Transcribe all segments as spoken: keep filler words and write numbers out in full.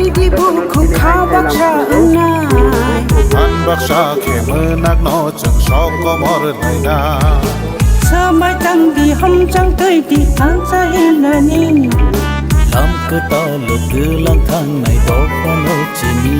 Di bukhuk kha baksa wngnai. Phan baksa khe mwnakno chwng sok komor laina. Swmai tang di hamchang twi di thansa hinani. Lam kwtal twlang thangnai dophano chini.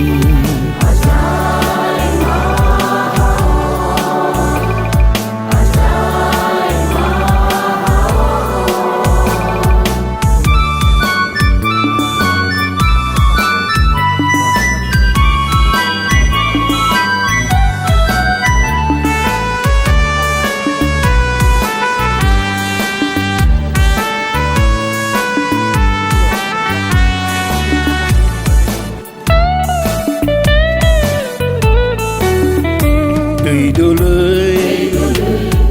Twi dului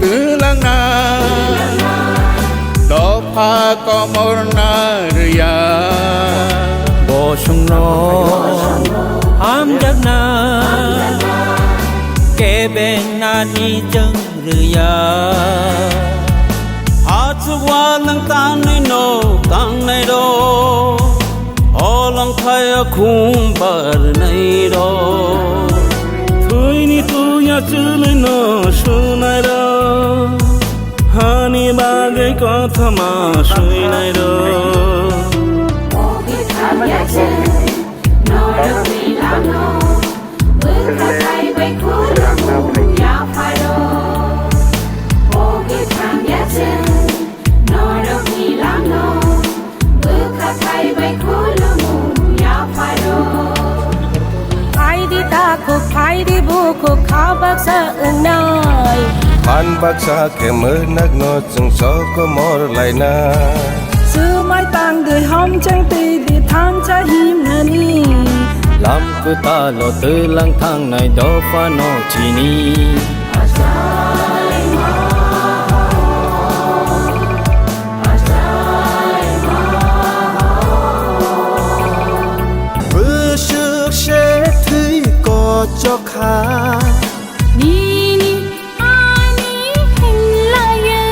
twlangna dopha komorna rwya. Bosongno hamjakna kebengnani chwng rwya. Hachukwa nwng tangnaino tangnairok, holong phaiya khum barnairok. Thwini tuya chwlwino swnairok, hani bagwi kothoma swinairok. Phaidi takhuk, phaidi bukhuk, kha baksa wngnai. Phan baksa khe mwnakno chwng sok komor laina. Swmai tang di hamchang twi di thansa himnani. Lam kwtalo twlang thangnai dophano chini. Bwswk se thwi kochok kha. Nini ani hinlayo.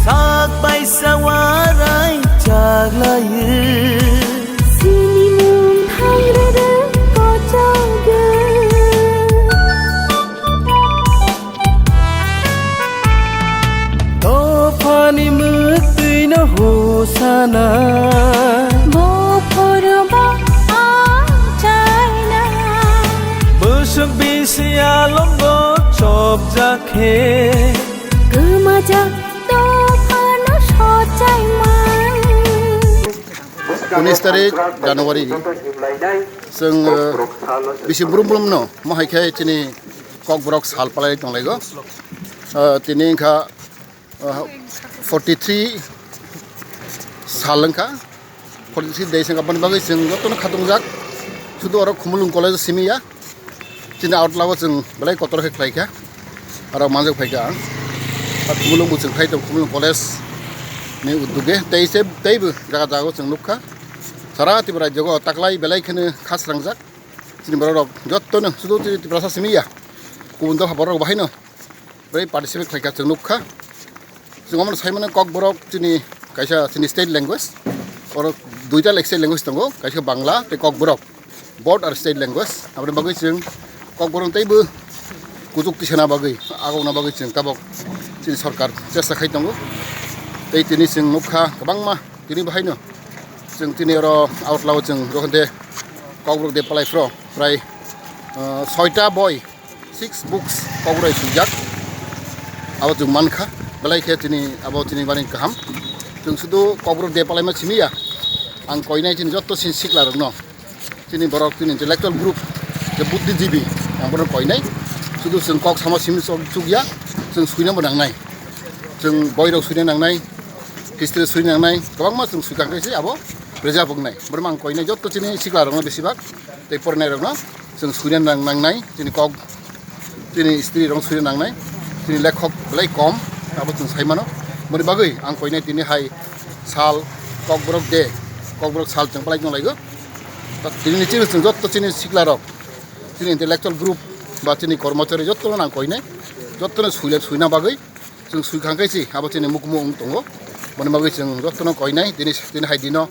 Sak bai sawarai chaklayo. Sini mung thangrwrwk kochokyo. Dophani mwktwino hosana. Buphuru bo achaina. Bwswk bisi alongo chopjak khe. Kwmajak dophano sochaimang. Unis tarik January, chwng, uh, bisi brum brum no, mo hai khe chini Kokborok sal palai tonglaigo. Uh, tini wngkha, uh, forty three sal wngkha. Forty three days wngkha, aboni bagwi chwng jotono khatungjak. Sudu oro Khumulwng college simi ya. Chini out labo chwng belai kotor khe khlai kha. Aro manjak phai kha ang. Khumulwng bo chwng khai tong Khumulwng college ni uduge. Tei se, teibo jaga jaga o chwng nukha. Sara Tripura rajyo o taklai belai kheno kha srangjak. Chini borok rok jotono sudu chini Tiprasa simi ya. Kubun dopha borok rok bahai no. Bai participate khlaikha, chwng nukha. Chwng omono saimano Kokborok chini kaisa chini state language. Oro duita state language tongo, kaisa Bangla tei Kokborok. Both are state language. Aboni bagwi chwng Kokborok teibo kuchuk tisana bagwi, agokna bagwi chwng tabok chini sorkar chesta khai tongo. Tei tini chwng nukha kwbangma tini bahaino chwng tini oro out lao chwng rohorde Kokborok de palai phro prai, ah, soita boi. Six books Kokborok swijak. Abo chwng mankha. Belai khe chini abo chini bani kaham. Chwng sudu Kokborok de palaima simi ya. Ang koinai chini jotto chini sikla rokno. Chini borok chini intellectual group je buddhijibi ang bono koinai. Sudu chwng kok samo simi chuk, chukya. Chwng suina bo nangnai. Chwng boirok suina nangnai. History suina nangnai. Kwbangma chwng suikang khe se abo preserve wngnai. Borok ang koinai jotto chini sikla rokno besibak. Tei porinai rokno chwng suina nang-, nangnai, chini kok, chini stri rok suina nangnai, chini lekhok belai kom, abo chwng sai mano. Boni bagwi ang koinai tini hai sal Kokborok de, Kokborok sal chwng palai tong laigo. Ta tini ni chini chwng jotto chini sikla rok, chini intellectual group ba chini kormochari jotto no ang koinai, jotto no suile suina bagwi. Chwng sui khang khe si abo chini mukmu wng tongo. Boni bagwi chwng jotono koinai tini, tini hai dino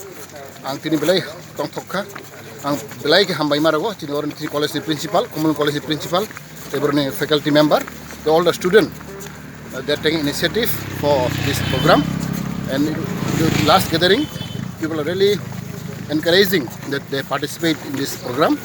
ang tini belai tongthok kha. Ang belai khe hambai ma rwgo chini oro ni chini college ni principal, Commonwealth College ni principal, tei boroni faculty member, the all the student, uh, they are taking initiative for this program, and the last gathering, people are really encouraging that they participate in this program.